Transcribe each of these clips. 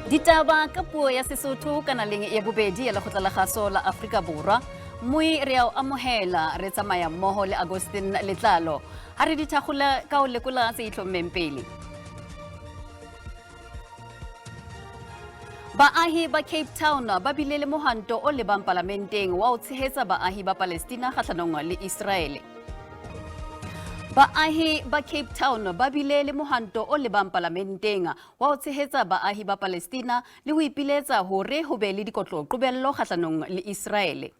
Ditaba ka puo ya Sesotho kanaleng ya bobedi ya Lekgotla la Kgaso la Afrika Borwa. Mmui re a o amohela re tsamaya mmoho le Agustin Letlalo. Ha re di thakgola ka ho lekola tse itlhommeng pele. Baahi ba Cape Town ba bile le mohwanto o lebang palamenteng wa ho tshehetsa baahi ba Palestina kgahlanong le Israele. Baahi ba Cape Town ba bile le mohwanto o lebang palamenteng wa ho tshehetsa baahi ba Palestina le ho ipiletsa hore ho be le dikotlo qobello kgahlanong le Israele.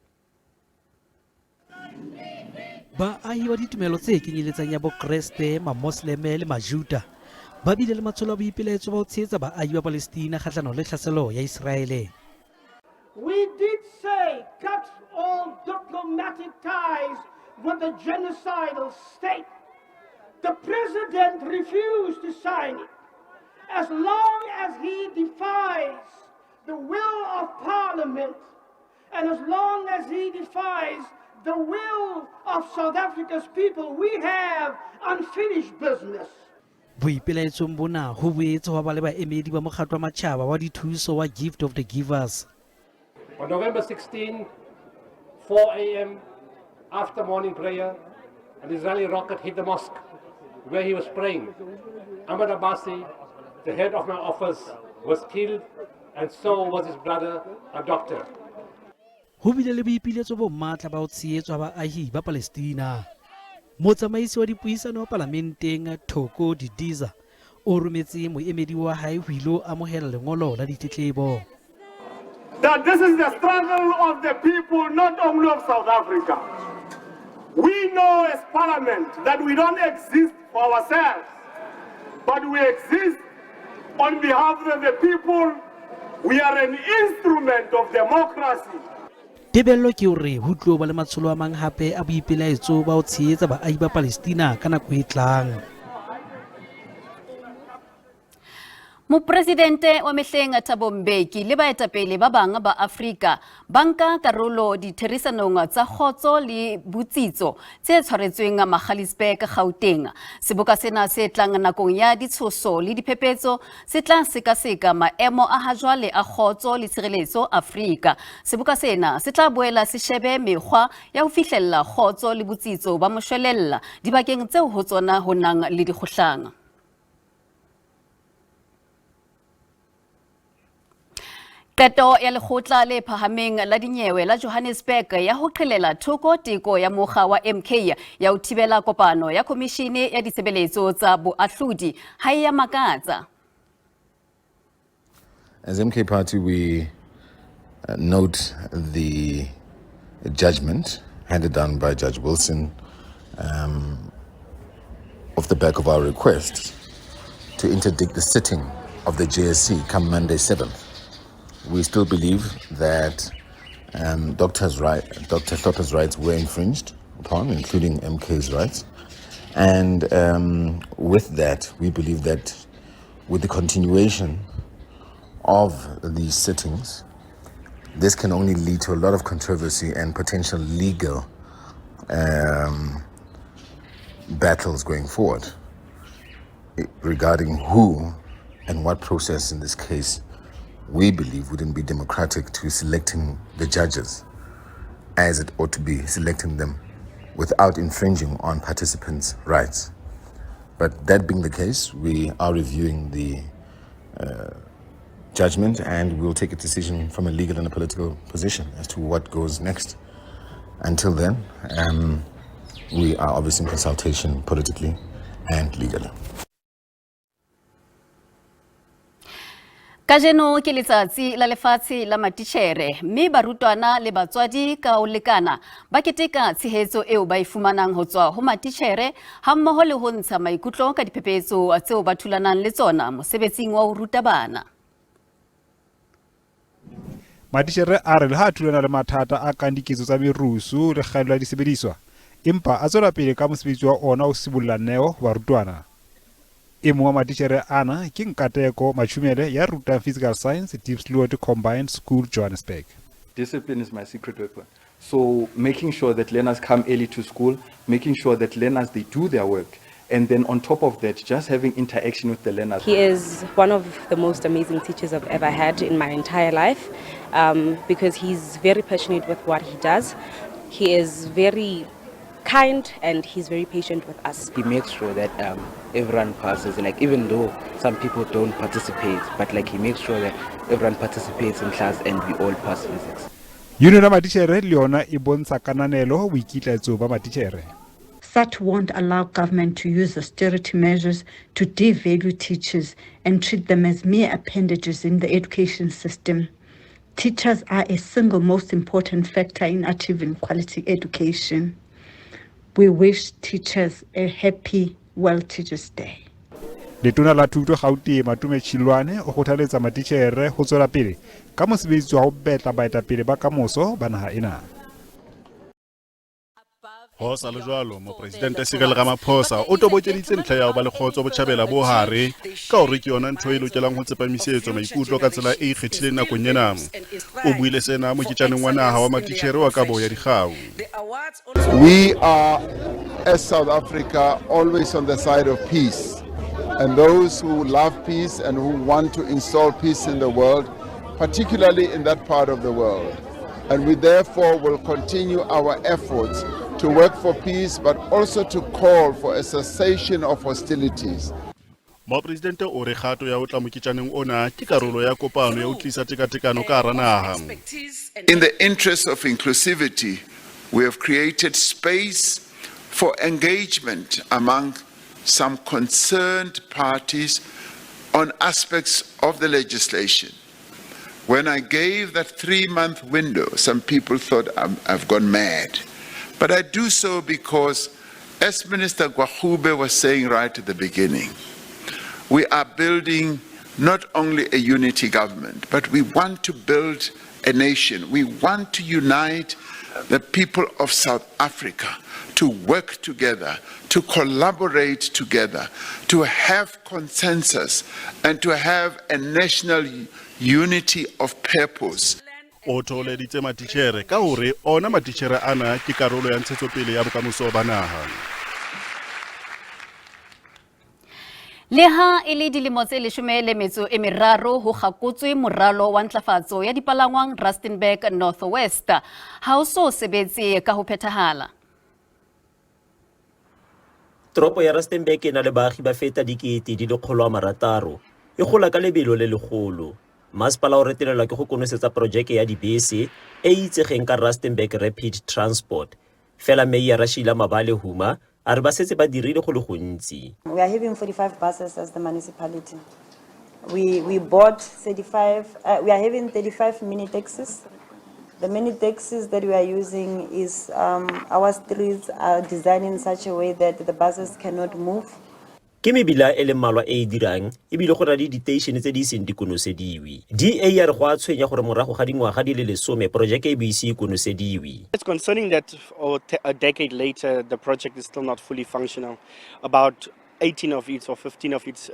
Baahi ba ditumelo tse kenyeletsang ya Bokreste, Mamosleme le Majuda ba bile le matsholo a boipelaetso ba ho tshehetsa baahi ba Palestina kgahlanong le tlhaselo ya Israele. We did say cut all diplomatic ties with the genocidal state. The president refused to sign it. As long as he defies the will of parliament and as long as he defies the will of South Africa's people, we have unfinished business. Boipelaetsong bona ho boetse hwa ba le baemedi ba mokgatlo wa matjhaba wa dithuso wa Gift of the Givers. On November 16, 4 a.m., after morning prayer, an Israeli rocket hit the mosque where he was praying. Ahmed Abbasi, the head of my office, was killed, and so was his brother, a doctor. Ho bile le boipiletso bo matla ba ho tshehetswa baahi ba Palestina. Motsamaisi wa dipuisano palamenteng Thoko Didiza o rometse moemedi wa hae ho ilo amohela lengolo la ditletlebo. That this is the struggle of the people, not only of South Africa. We know as Parliament that we don't exist for ourselves, but we exist on behalf of the people. We are an instrument of democracy. Tebello ke hore ho tlo ba le matsholo a mang hape a boipelaetso ba ho tshehetsa baahi ba Palestina ka nako e tlang. Mopresidente wa mehleng Thabo Mbeki le baetapele ba bang ba Afrika ba nka karolo ditherisanong tsa kgotso le botsitso tse tshwaretsweng Magaliesburg, Gauteng. Seboka sena se tlang nakong ya ditshoso le diphephetso se tla sekaseka maemo a hajwale a kgotso le tshireletso Afrika. Seboka sena se tla boela se shebe mekgwa ya ho fihlella kgotso le botsitso ba moshwelella dibakeng tseo ho tsona ho nang le dikgohlano. Qeto ya lekgotla le phahameng la dinyewe la Johannesburg ya ho qhelela thoko teko ya mokga wa MK ya ho thibela kopano ya khomishene ya ditshebeletso tsa boahlodi ha e ya makatsa. As MK Party, we note the judgment handed down by Judge Wilson off the back of our request to interdict the sitting of the JSC come Monday 7th. We still believe that Dr. Hlophe's rights were infringed upon, including MK's rights. And with that, we believe that with the continuation of these sittings, this can only lead to a lot of controversy and potential legal battles going forward regarding who and what process in this case we believe wouldn't be democratic to selecting the judges as it ought to be, selecting them without infringing on participants' rights. But that being the case, we are reviewing the judgment and we'll take a decision from a legal and a political position as to what goes next. Until then, we are obviously in consultation politically and legally. Kajeno ke letsatsi la lefatshe la matitjhere mme barutwana le batswadi ka ho lekana ba keteka tshehetso eo ba e fumanang ho tswa ho matitjhere hammoho le ho ntsha maikutlo ka diphephetso tseo ba thulanang le tsona mosebetsing wa ho ruta bana. Matitjhere a re le ha a thulana le mathata a kang diketso tsa merusu le kgaello ya disebediswa, empa a tswela pele ka mosebetsi wa ona ho sibolla neo ho barutwana. E mong wa matitjhere ana ke Nkateko Machumele ya rutang Physical Science Diepsloot Combined School, Johannesburg. Discipline is my secret weapon. So making sure that learners come early to school, making sure that learners, they do their work. And then on top of that, just having interaction with the learners. He is one of the most amazing teachers I've ever had in my entire life because he's very passionate with what he does. He is very kind and he's very patient with us. He makes sure that everyone passes, like even though some people don't participate, but like he makes sure that everyone participates in class and we all pass physics. Union ya matitjhere le yona e bontsha kananelo ho boikitlaetso ba matitjhere. SADTU won't allow government to use austerity measures to devalue teachers and treat them as mere appendages in the education system. Teachers are a single most important factor in achieving quality education. We wish teachers a happy World Teachers Day. Letona la Thuto Gauteng Matome Chiloane o kgothaletsa matitjhere ho tswela pele ka mosebetsi wa ho betla baetapele ba kamoso ba naha ena. Ho sa le jwalo, Mopresidente Cyril Ramaphosa o tobokeditse ntlha ya ho ba le kgotso Botjhabela bo Hare ka hore ke yona ntho e lokelang ho tsepamisetswa maikutlo ka tsela e ikgethileng nakong ena. O buile sena moketjaneng wa naha wa matitjhere wa kabo ya dikgau. We are, as South Africa, always on the side of peace. And those who love peace and who want to install peace in the world, particularly in that part of the world. And we therefore will continue our efforts to work for peace, but also to call for a cessation of hostilities. Mopresidente o re kgato ya ho tla moketjaneng ona ke karolo ya kopano ya ho tlisa tekatekano ka hara naha. In the interest of inclusivity, we have created space for engagement among some concerned parties on aspects of the legislation. When I gave that 3-month window, some people thought I've gone mad. But I do so because, as Minister Gwarube was saying right at the beginning, we are building not only a unity government, but we want to build a nation. We want to unite the people of South Africa to work together, to collaborate together, to have consensus, and to have a national unity of purpose. O thoholeditse matitjhere ka hore ona matitjhere ana ke karolo ya ntshetsopele ya bokamoso ba naha. Leha e le dilemo tse 13 ho kgakotswe moralo wa ntlafatso ya dipalangwang Rustenburg North West, ha o so sebetse ka ho phethahala. Toropo ya Rustenburg e na le baagi ba feta 600,000, e gola ka lebelo le legolo. Masepala o retelelwa ke go konosetsa porojeke ya dibese e e itsegeng ka Rustenburg Rapid Transport. Fela Mayor Sheila Mabale Huma a re ba setse ba dirile go le gontsi. We are having 45 buses as the municipality. We bought 35, we are having 35 mini taxis. The mini taxis that we are using is our streets are designed in such a way that the buses cannot move. Ke mebila e le mmalwa e e dirang ebile go na le diteišene tse di iseng di konosediwe. DA ya re go a tshwenya gore morago ga dingwaga di le 10 porojeke e bo ise e konosediwe. It's concerning that a decade later the project is still not fully functional. About 18 of its or 15 of its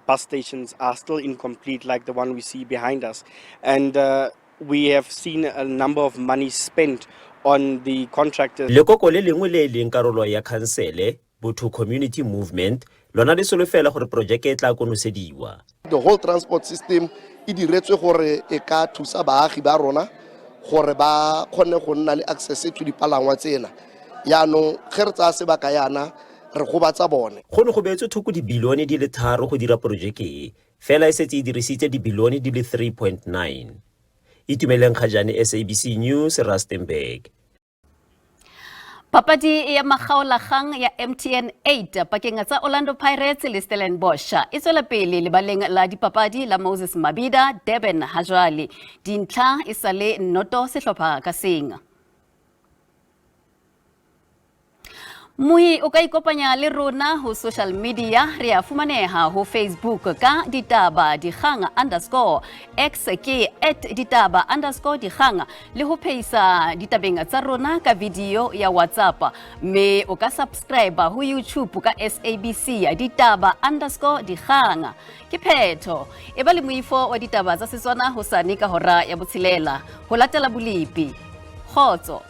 bus stations are still incomplete, like the one we see behind us. And we have seen a number of money spent on the contractors. Lekoko le lengwe le e leng karolo ya khansele, Botho Community Movement, lona le solofela gore porojeke e tla konosediwa. The whole transport system e diretswe gore e ka thusa baagi ba rona gore ba kgone go nna le access to dipalangwa tsena. Yaanong ge re tsaya sebaka yana re gobatsa bone. Go ne go beetswe thoko dibilione di le 3 go dira porojeke e, fela e setse e dirisitse dibilione di le 3.9. Itumeleng Kgajane, SABC News, Rustenburg. Papadi ya makgaolakgang ya MTN 8 pakeng tsa Orlando Pirates le Stellenbosch e tswela pele lebaleng la dipapadi la Moses Mabhida, Durban ha jwale. Dintlha e sa le noto sehlopha ka seng. Mohi o ka ikopanya le rona ho social media, re a fumaneha ho Facebook ka ditaba dikgang underscore X ke at ditaba underscore dikgang le ho pheisa ditabeng tsa rona ka video ya WhatsApp. Mme o ka subscribe ho YouTube ka SABC ditaba underscore dikgang. Ke phetho e ba le moifo wa ditaba tsa Setswana hosane ka hora ya 6 ho latela bolepi. Kgotso.